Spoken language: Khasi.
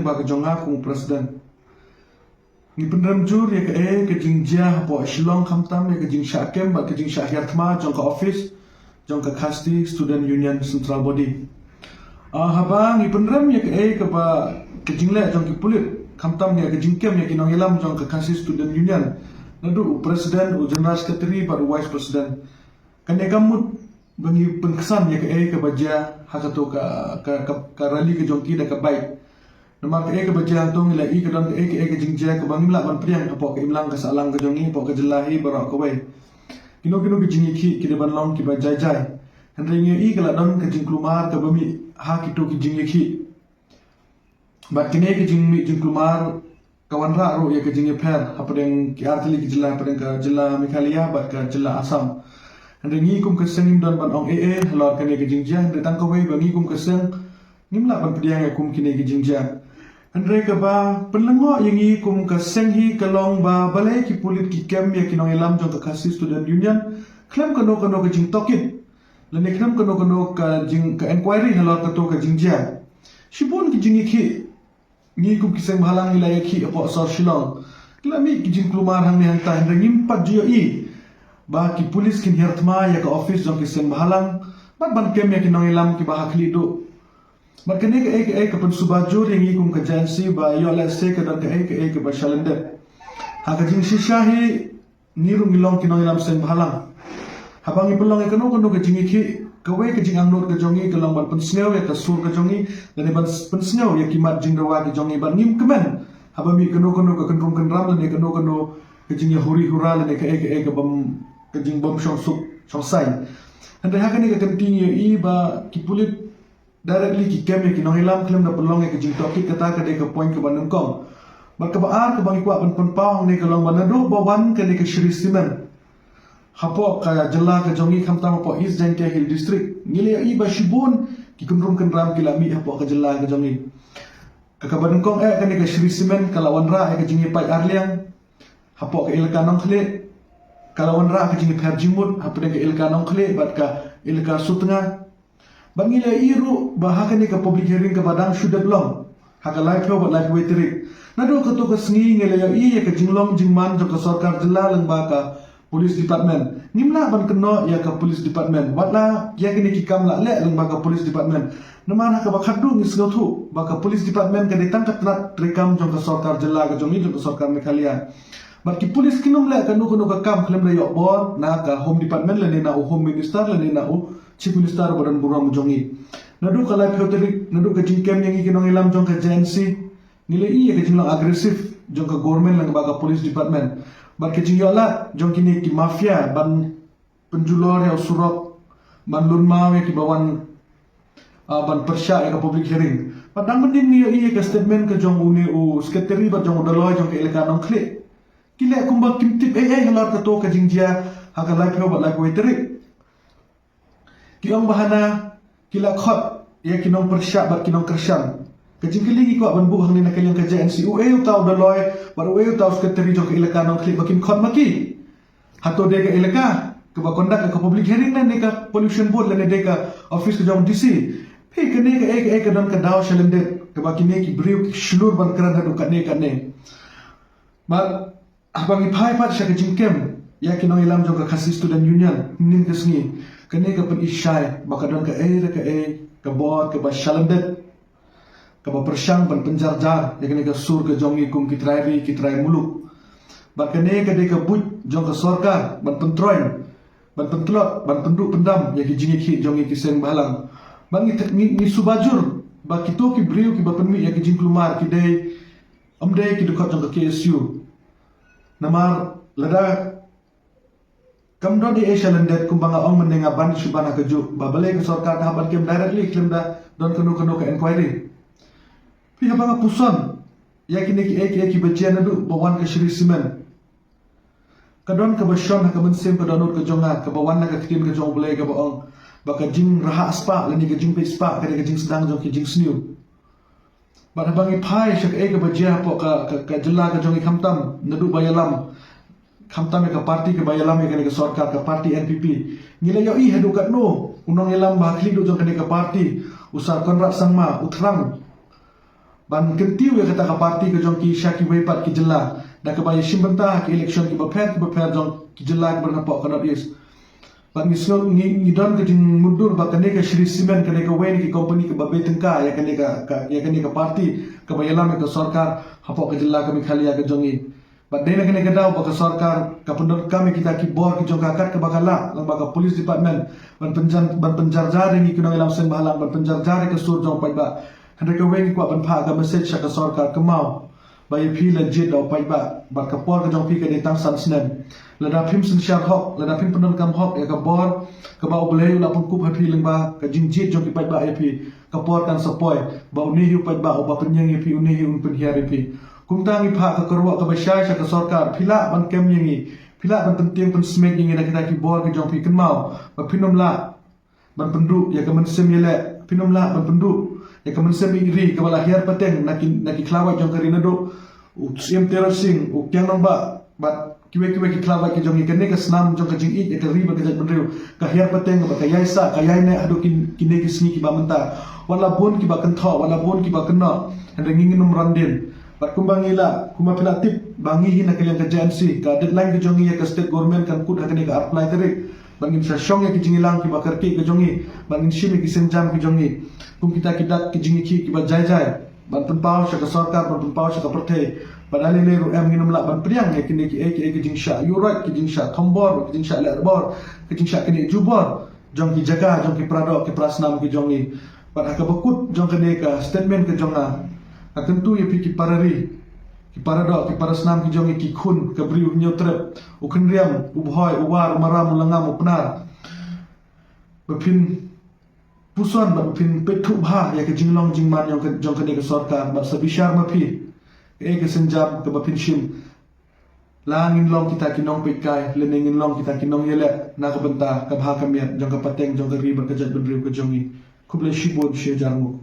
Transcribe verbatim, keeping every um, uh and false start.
ba ka jong nga kum u president. Ngi pynrem jur ïa kaei ka jingjia hapoh Shillong khamtam ïa ka jingshah kem bad ka jingshah hiar thma jong ka office jong ka Khasi Student Union Central Body. Ah, haba ngi pynrem ïa kaei kaba ka jingleh jong ki pulit khamtam ïa ka jingkem ïa ki nongïalam jong ka Khasi Student Union, naduh u president, u general secretary bad u vice president, kane ka mut ba ngi pynksan ïa kaei kaba jia ha kato ka, ka, ka, ka rally ka jong ki da ka bike. Namar kaei kaba jia hangto ngi la ïohi ka don kaei kaei ka jingjia kaba ngim lah ban pdiang hapoh ka imlang ka sahlang ka jong ngi, hapoh ka jylla hi baroh kawei. Kino kino ki jingïakhih ki dei ban long kiba jai jai. Hynrei ngi ïohi ka la don ka jingkulmar kaba mih ha kito ki jingïakhih. Bad kine ki jingmih jingkulmar ka wanrah ruh ïa ka jingïapher hapdeng ki artylli ki jylla, hapdeng ka jylla Meghalaya bad ka jylla Assam. Hynrei ngi kum ka seng ngim don ban ong ei ei halor kane ka jingjia, hynrei tang kawei ba ngi kum ka seng ngim lah ban pdiang ïa kum kine ki jingjia. Hynrei kaba pynlyngngoh ïa ngi kum ka seng hi ka long ba balei ki pulit ki kem ïa ki nongïalam jong ka Khasi Student Union khlem kano kano ka jingtohkit lane khlem kano kano ka jing, ka inquiry halor kato ka jingjia. Shibun ki jingïakhih ngi kum ki seng bhalang ngi la ïakhih hapoh sor Shillong. Ki la mih ki jingkulmar hangne hangta, hynrei ngim pat ju ïohi ba ki pulit kin hiar thma ïa ka office jong ki seng bhalang bad ban kem ïa ki nongïalam kiba ha khlieh duh. Bad kane kaei kaei ka pynsuba jur ïa ngi kum ka J N C ba ïoh lehse ka don kaei kaei kaba shalyndet. Ha ka jingshisha hi ngi ruh ngi long ki nongïalam seng bhalang. Haba ngi pynlong ïa kano kano ka jingïakhih, kawei ka jingangnud ka jong ngi ka long ban pynsngew ïa ka sur ka jong ngi lane ban s-, pynsngew ïa ki mat jingdawa ki jong ngi bad ngim kmen haba mih kano kano ka kynrum kynram lane kano kano ka jingïa huri hura lane kaei kaei ka bym, ka jingbym shong suk shong sai. Hynrei ha kane ka kynti ngi ïohi ba ki pulit directly ki kem ïa ki nongïalam khlem da pynlong ïa ka jingtohkit, kata ka dei ka point kaba nyngkong. Bad kaba ar kaba ngi kwah ban pynpaw hangne ka long ba naduh ba wan kane ka Shree Cement hapoh ka jylla ka jong ngi khamtam hapoh East Jaintia Hills District ngi la ïohi ba shibun ki kynrum kynram ki la mih hapoh ka jylla ka jong ngi. Ka kaba nyngkong eh kane ka Shree Cement ka la wanrah ïa ka jingïapait arliang hapoh ka elaka Nongkhlieh, ka la wanrah ka jingïapher jingmut hapdeng ka elaka Nongkhlieh bad ka elaka Sutnga. Bad ngi la ïohi ruh ba ha kane ka public hearing kaba dang shu dep long ha ka laiphew bad laiphew wei tarik, naduh kato ka sngi ngi la ïohi ïa ka jinglong jingman jong ka sorkar jylla lyngba ka police department. Ngim lah ban kynnoh ïa ka police department, wat la ïa kine ki kam la leh lyngba ka police department. Namar ha kaba khatduh ngi sngewthuh ba ka police department ka dei tang ka tnat treikam jong ka sorkar jylla ka jong ngi, jong ka sorkar Meghalaya. Bad ki pulit kin ym leh kano kano ka kam khlem da ïoh bor na ka Home Department lane na u Home Minister lane na u Chief Minister ba don burom jong ngi. Naduh ka laiphew tarik, naduh ka jingkem ïa ngi ki nongïalam jong ka J N C, ngi la ïohi ïa ka jinglong aggressive jong ka government lyngba ka police department bad ka jingïoh lad jong kine ki mafia ban pynjulor ïa u surok, ban lum maw ïa kiba wan, ah, ban pyrshah ïa ka public hearing. Bad dang mynnin ngi ïohi ïa ka statement ka jong une u secretary bad jong u Dolloi jong ka elaka Nongkhlieh. Ki leh kumba kim tip ei ei halor kato ka jingjia ha ka laiphew bad laiphew wei tarik. Ki ong ba hana ki la khot ïa ki nongpyrshah bad ki nongkyrshan. Ka jingkylli ngi kwah ban buh hangne na ka liang ka J N C, uei uta u Dolloi bad uei uta u secretary jong ka elaka Nongkhlieh ba kin khot ma ki? Hato dei ka elaka kaba conduct ka public hearing lane ka pollution board lane dei ka office ka jong D C? Phi, kane kaei kaei ka don ka daw shalyndet kaba kine ki briew ki shlur ban kren haduh katne katne. Bad haba ngi phai pat sha ka jingkem ïa ki nongïalam jong ka Khasi Student Union mynnin ka sngi, kane ka pyni shai ba ka don kaei re kaei ka bor kaba shalyndet kaba pyrshang ban pynjar jar ïa kane ka sur ka jong ngi kum ki trai ri ki trai muluk. Bad kane ka dei ka buit jong ka sorkar ban pyntroiñ, ban pyntlot, ban pynduh pyndam ïa ki jingïakhih jong ngi ki seng bhalang. Bad ngi, ngi, ngi suba jur ba kito ki briew kiba pynmih ïa ki jingkulmar ki dei, ym dei ki dkhot jong ka K S U. Namar lada kam don ei ei shalyndet kumba nga ong mynne, nga ban shu ban ha kajuh ba balei ka sorkar ka hap ban kem directly khlem da don kano kano ka inquiry. Phi, haba nga puson ïa kine kiei kiei kiba jia naduh ba wan ka Shree Cement, ka don kaba shon ha ka mynsiem ka dohnud ka jong nga kaba wan na ka ktien ka jong U Blei kaba ong ba ka jingrhah spah lane ka jingpeit spah ka dei ka jingsdang jong ki jingsniew. Bad haba ngi phai sha kaei kaba jia hapoh ka, ka, ka jylla ka jong ngi khamtam naduh ba ïalam, khamtam ïa ka party kaba ïalam ïa kane ka sorkar, ka party N P P, ngi la ïohi haduh katno u nongïalam ba ha khlieh duh jong kane ka party, u Sir Conrad Sangma, u thrang ban kyntiew ïa kata ka party ka jong ki sha kiwei pat ki jylla da kaba ïashim bynta ha ki election kiba pher kiba pher jong ki jylla kiba don hapoh ka North East. Bad ngi sngew ngi, ngi don ka jingmutdur ba kane ka Shree Cement kane kawei na ki company kaba bei tyngka ïa kane ka, ka ïa kane ka party kaba ïalam ïa ka sorkar hapoh ka jylla ka Meghalaya ka jong ngi. Bad dei na kane ka daw ba ka sorkar ka pyndonkam ïa kita ki bor ki jong ka kat kaba ka lah, lyngba ka police department, ban pynjan, ban pynjarjar ïa ngi ki nongïalam seng bhalang, ban pynjarjar ïa ka sur jong paidbah. Hynrei kawei ngi kwah ban phah ka message sha ka sorkar, kynmaw ba ïa phi la jied da u paidbah bad ka por ka jong phi ka dei tang san snem. Lada phim synshar hok, lada phim pyndonkam hok ïa ka bor kaba U Blei u la pynkup ha phi lyngba ka jingjied jong ki paidbah ïa phi, ka por kan sa poi ba une hi u paidbah uba pynïeng ïa phi, une hi un pynhiar ïa phi. Kumta ngi phah ka kyrwoh kaba shai sha ka sorkar, phi lah ban kem ïa ngi, phi lah ban pyntieng pynsmit ïa ngi na kita ki bor ki jong phi, kynmaw ba phin ym lah ban pynduh ïa ka mynsiem ïaleh, phin ym lah ban pynduh ïa ka mynsiem ïeit ri kaba la hiar pateng na ki, na ki khlawait jong ka ri, naduh u Syiem Tirot Sing, u Kiang Nangbah bad kiwei kiwei ki khlawait ki jong ngi. Kane ka snam jong ka jingïeit ïa ka ri bad ka jaitbynriew ka hiar pateng bad ka ïaisah, ka ïaineh haduh kin, kine ki sngi kiba mynta. Wat la bun kiba kynthoh, wat la bun kiba kynnoh, hynrei ngi ngin ym ran dien. Bad kumba ngi la, kumba phi la tip ba ngi hi na ka liang ka J N C, ka deadline ka jong ngi ïa ka state government kan kut ha kane ka arphew lai tarik. Bad ngin sa shong ïa ki jingïalang kiba kyrkieh ka jong ngi, bad ngin shim ïa ki sienjam ki jong ngi kum kita ki dak ki jingïakhih kiba jai jai, ban pynpaw sha ka sorkar, ban pynpaw sha ka pyrthei. Bad ale le ruh em, ngin ym lah ban pdiang ïa kine kiei kiei ki jingshah ïuhroit, ki jingshah thombor, ki jingshah lehbor, ki jingshah knieh jubor jong ki jaka, jong ki paradoh, ki parasnam ki jong ngi. Bad ha kaba kut jong kane ka statement ka jong nga, nga kyntu ïa phi ki para ri, ki paradoh, ki parasnam ki jong ngi, ki khun ka Bri U Hynñiewtrep, U Khynriam, U Bhoi, U War, U Maram, U Langam, U Pnar, ba phin puson bad ba phin peit thuh bha ïa ka jinglong jingman jong ka, jong kane ka sorkar, bad sa bishar ma phi kaei ka sienjam kaba phin shim. La ngin long kita ki nongpeitkai lane ngin long kita ki nongïaleh na ka bynta ka bha ka miat jong ka pateng jong ka ri bad ka jaitbynriew ka jong ngi. Khublei shibun, shi hajar nguh.